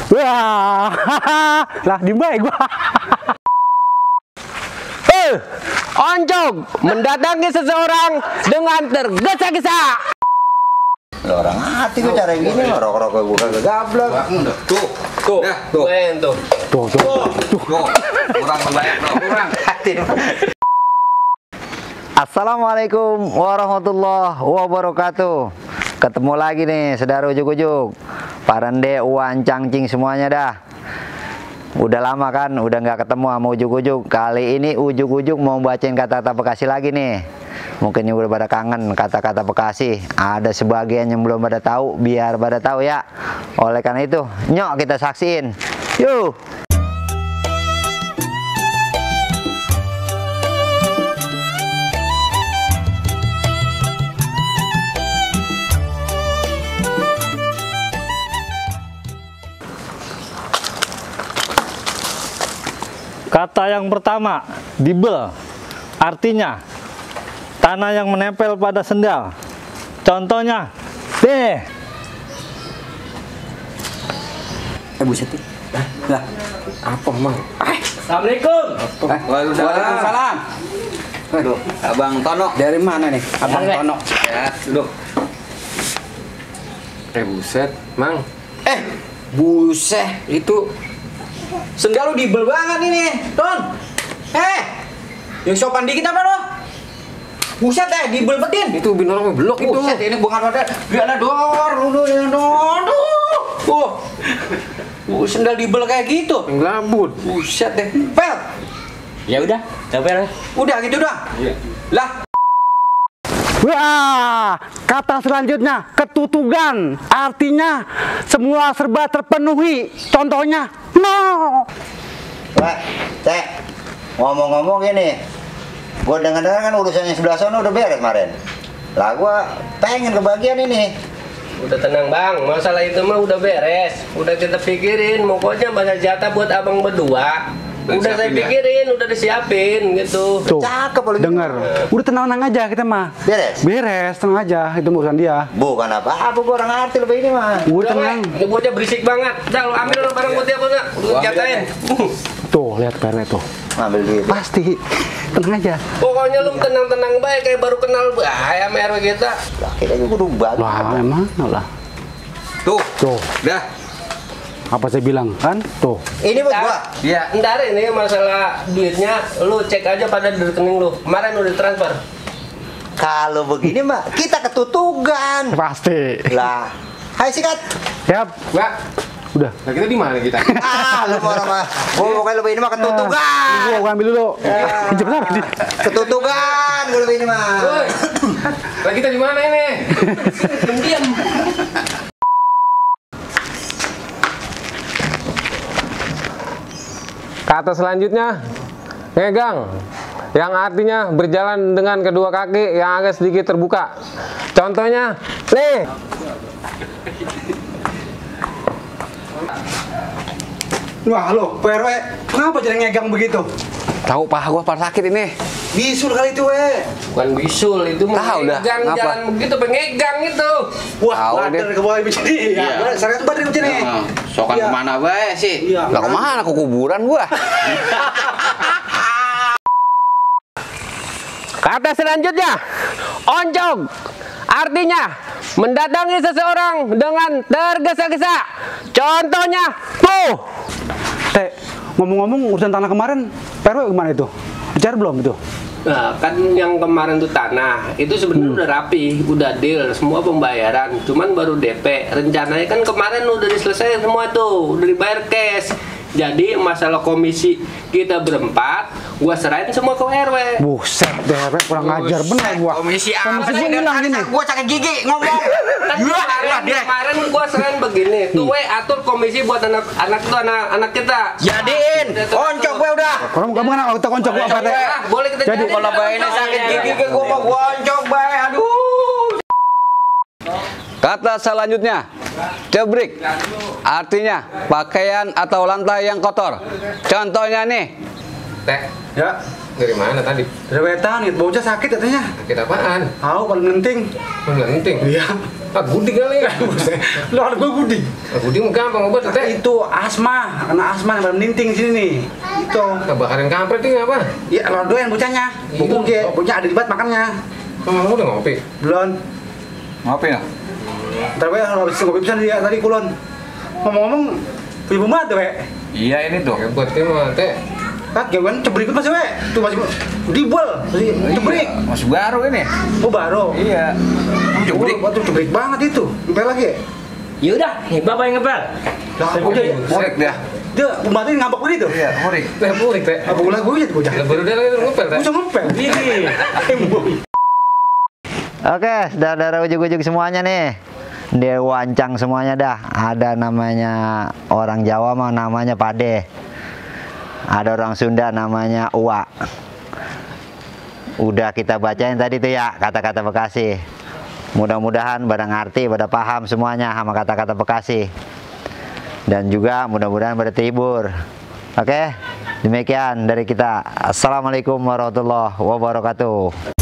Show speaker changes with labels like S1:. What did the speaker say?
S1: Wah, lah di baik gua.
S2: Oncom mendatangi seseorang dengan tergesa-gesa.
S3: Orang hati gue cara gini, rokok-rokok gue kagak gablok.
S2: Tuh. Kurang banyak, kurang hati.
S3: Assalamualaikum warahmatullahi wabarakatuh. Ketemu lagi nih, saudara ujuk-ujuk. Parende, Uwan, Cangcing semuanya dah. Udah lama kan, udah nggak ketemu sama ujuk-ujuk. Kali ini ujuk-ujuk mau bacain kata-kata Bekasi lagi nih. Mungkin yang udah pada kangen kata-kata Bekasi. Ada sebagian yang belum pada tahu, biar pada tahu ya. Oleh karena itu, nyok kita saksiin. Yuk.
S1: Kata yang pertama, dibel. Artinya tanah yang menempel pada sendal. Contohnya, deh.
S2: Buset. Lah, apa emang?
S1: Assalamualaikum.
S2: Waalaikumsalam. Aduh, Abang Tono. Dari mana nih? Abang Tono. Ya, duduk.
S4: Buset, Mang.
S2: Buset, itu sendal lu dibel banget ini, Ton. Yang sopan dikit apa lo? Buset dibel betin.
S4: Itu binor blok itu.
S2: Buset, ini bukan wadah. Biarlah dor, lu sendal dibel kayak gitu.
S4: Ngelambut.
S2: Buset deh. Pel.
S1: Ya udah, capek.
S2: Udah gitu dah.
S4: Iya.
S2: Lah,
S1: Wah, kata selanjutnya ketutugan. Artinya semua serba terpenuhi. Contohnya, no.
S3: Pak, Cek, ngomong-ngomong gini, gue dengar-dengar kan urusannya sebelah sana udah beres kemarin. Lah gue pengen kebagian ini.
S5: Udah tenang bang, masalah itu mah udah beres. Udah kita pikirin, pokoknya bahasa jatah buat abang berdua. Udah saya pikirin, udah disiapin gitu.
S1: Tuh,
S3: Cakep kalau
S1: denger. Udah tenang-tenang aja kita mah.
S3: Beres?
S1: Beres, tenang aja. Itu urusan dia.
S3: Bukan apa-apa, gue orang ngerti lebih ini mah.
S1: Udah tenang.
S5: Ini bocah berisik banget. Dah lu ambil lu barang putih apa enggak? Lu jatahin.
S1: Tuh, lihat PRW tuh.
S3: Ngambil duit.
S1: Pasti. Tenang aja.
S5: Pokoknya lu tenang-tenang baik kayak baru kenal ayam RW kita.
S3: Lah kita juga udah bagi.
S1: Wah, emang lah.
S4: Tuh. Dah.
S1: Apa saya bilang kan? Tuh.
S3: Ini buat gua.
S5: Iya. Ntar ini masalah duitnya lu cek aja pada di rekening lu. Kemarin udah transfer.
S3: Kalau begini mah kita ketutugan.
S1: Pasti.
S3: Lah, hai sikat.
S1: Siap.
S4: Mbak.
S1: Udah.
S4: Nah, kita di mana kita?
S3: Lu orang mah. Gua pokoknya lebih ini mah ketutugan.
S1: Gua ambil dulu. Cepetan.
S3: Ketutugan gue lebih ini mah.
S4: Woi. Nah, kita di mana ini?
S5: Diam.
S4: Kata selanjutnya, ngegang, yang artinya berjalan dengan kedua kaki yang agak sedikit terbuka. Contohnya, nih.
S1: Wah, halo, PRW. Kenapa jadi ngegang begitu?
S2: tahu paha gua pada sakit ini.
S1: Bisul kali itu,
S5: Bukan bisul, itu
S2: Tahu dah,
S5: mengegang
S2: ngapa?
S5: jalan begitu, pengegang itu.
S1: Wah,
S2: Tahu
S1: bader
S2: deh.
S1: ke bawah begini. Ya, sangat bader begini.
S2: Sokan
S1: Iya.
S2: kemana bae sih?
S1: Iya.
S2: Lah kemana ke kuburan gua?
S5: Kata selanjutnya, oncom. Artinya, mendatangi seseorang dengan tergesa-gesa. Contohnya, tuh.
S1: Teh, ngomong-ngomong urusan tanah kemarin, PRW gimana itu? Bicara belum itu?
S5: Nah, kan yang kemarin tuh tanah, itu sebenarnya udah rapi, udah deal, semua pembayaran. Cuman baru DP. Rencananya kan kemarin udah diselesaikan semua tuh, udah dibayar cash. Jadi masalah komisi kita berempat, gua serahin semua ke RW.
S1: Buset, PRW kurang ajar bener gua.
S2: Komisi apa?
S1: Komisi gua hilang ini.
S2: Gua sakit gigi ngomong.
S5: Kan kemarin gua serahin begini, tuh atur komisi buat anak kita.
S2: Jadiin. Oncok gue udah.
S1: Kurang kamu kan kita koncok gua apa teh?
S5: Boleh kita
S1: Jadi,
S2: Kalau bae ini sakit gigi ke gua mau gua oncok bae. Aduh. Kata selanjutnya, cebrik, artinya pakaian atau lantai yang kotor. Contohnya nih,
S4: Teh, ya. Dari mana tadi?
S1: Dari wetan, bocah sakit katanya.
S4: Sakit apaan?
S1: Tahu paling penting.
S4: Enggak penting.
S1: Iya.
S4: Ah, Gudi kali.
S1: Lo ada gue Budi.
S4: Gudi mah gampang obat teh.
S1: Itu asma, kena asma yang meninting sini nih. Itu.
S4: Kebakaran kampret ini apa?
S1: Ya lo doyan bocahnya. Bubuk ya, bocah ada di bat makannya.
S4: Kamu udah ngopi?
S1: Belum.
S2: Ngapain ya?
S1: Ntar gue habis ngopi pisan dia tadi kulon. Ngomong-ngomong, punya pembat tuh, we.
S2: Iya ini tuh.
S4: Hebat ini mah teh.
S1: Kan gimana cebrikut masih, we. Tuh masih dibel, masih cebrik.
S2: Masih baru ini.
S1: Oh baru.
S2: Iya. Cebrik.
S1: Oh, tuh cebrik banget itu. Ngepel lagi ya?
S6: Yaudah, nih bapak yang ngepel.
S1: Lah, bocah ya.
S2: Murik dia.
S1: Dia pembantu ini ngambek begitu.
S2: Iya, murik.
S4: Teh pulik teh.
S1: Apa ulah gue itu bocah?
S4: Lah baru dia lagi ngepel teh.
S1: Bisa ngepel.
S6: Ini.
S3: Oke, saudara ujuk-ujuk semuanya nih. Dia wancang semuanya dah. Ada namanya orang Jawa mah namanya Pade. Ada orang Sunda namanya Uwa. Udah kita bacain tadi tuh ya kata-kata Bekasi. Mudah-mudahan pada ngerti, pada paham semuanya sama kata-kata Bekasi. Dan juga mudah-mudahan pada terhibur. Oke, demikian dari kita. Assalamualaikum warahmatullahi wabarakatuh.